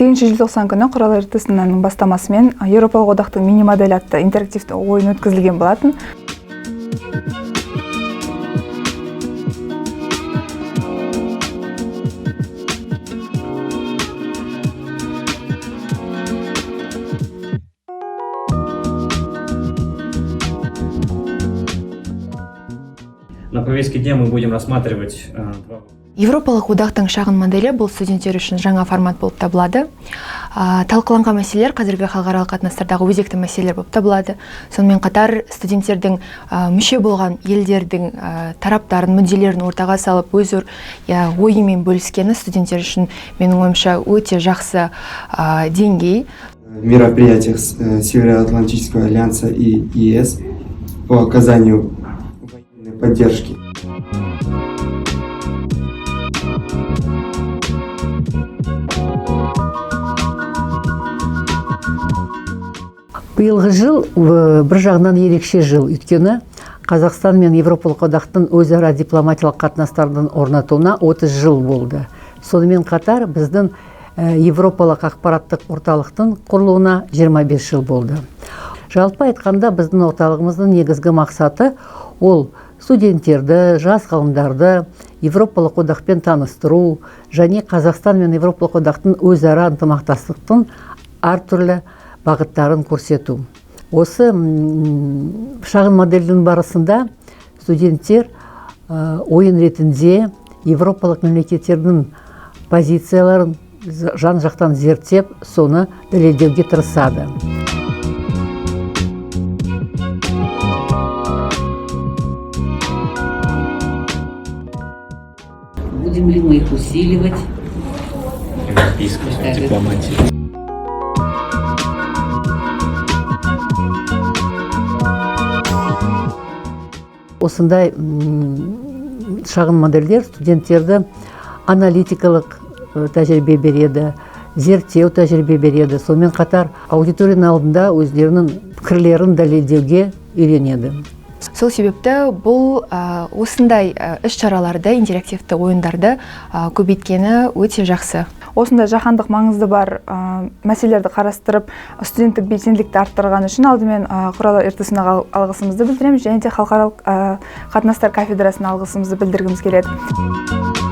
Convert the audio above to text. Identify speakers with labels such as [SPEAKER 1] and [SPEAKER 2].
[SPEAKER 1] 8 желтоқсан күні Құралай Ертісованың бастамасымен Еуропалық одақтың мини-модель атты интерактивті ойын өткізілген болатын.
[SPEAKER 2] На повестке дня мы будем рассматривать два
[SPEAKER 3] Еуропалық одақтың шағын моделі бұл студенттер үшін жаңа формат болып табылады. Талқыланған мәселелер қазіргі халықаралық қатынастардағы өзекті мәселелер болып табылады. Сонымен қатар студенттердің мүше болған елдердің тараптарын, мүдделерін ортаға салып, өз ойымен бөліскені студенттер үшін, менің ойымша, өте жақсы деңгей.
[SPEAKER 4] В мероприятиях Североатлантического альянса и ЕС по оказанию военной поддержки.
[SPEAKER 5] Биылғы жыл бір жағынан ерекше жыл, өйткені Қазақстан мен Еуропалық одақтың өзара дипломатиялық қатынастардың орнатуына 30 жыл болды. Сонымен қатар біздің Еуропалық ақпараттық орталықтың құрылуына 25 жыл болды. Жалпы айтқанда, біздің орталығымыздың негізгі мақсаты ол студенттерді, жас ғалымдарды Еуропалық одақпен таныстыру және Қазақстан мен Еуропалық одақтың өзара ынтымақтастықтың әртүрлі бағыттарын көрсету. Осы шағын модельдің барысында студенттер ойын ретінде еуропалық мемлекеттердің позицияларын жан-жақтан зерттеп, соны дәлелдеуге тырысады.
[SPEAKER 6] Будем ли мы их усиливать?
[SPEAKER 2] Европейской дипломатии.
[SPEAKER 5] Осындай шағын модельдер студенттерді аналитикалық тәжірибе береді, зерттеу тәжірибе береді. Сонымен қатар аудиторияның алдында өздерінің пікірлерін дәлелдеуге үйренеді.
[SPEAKER 3] Сол себепті бұл осындай іс-шараларды, интерактивті ойындарды көбейткені өте жақсы.
[SPEAKER 1] Осындай жаһандық маңызды бар мәселелерді қарастырып, студенттік белсенділікті арттырған үшін алдымен Құралай Ертісовнаға алғысымызды білдіреміз және де халықаралық қатынастар кафедрасына алғысымызды білдіргіміз келеді.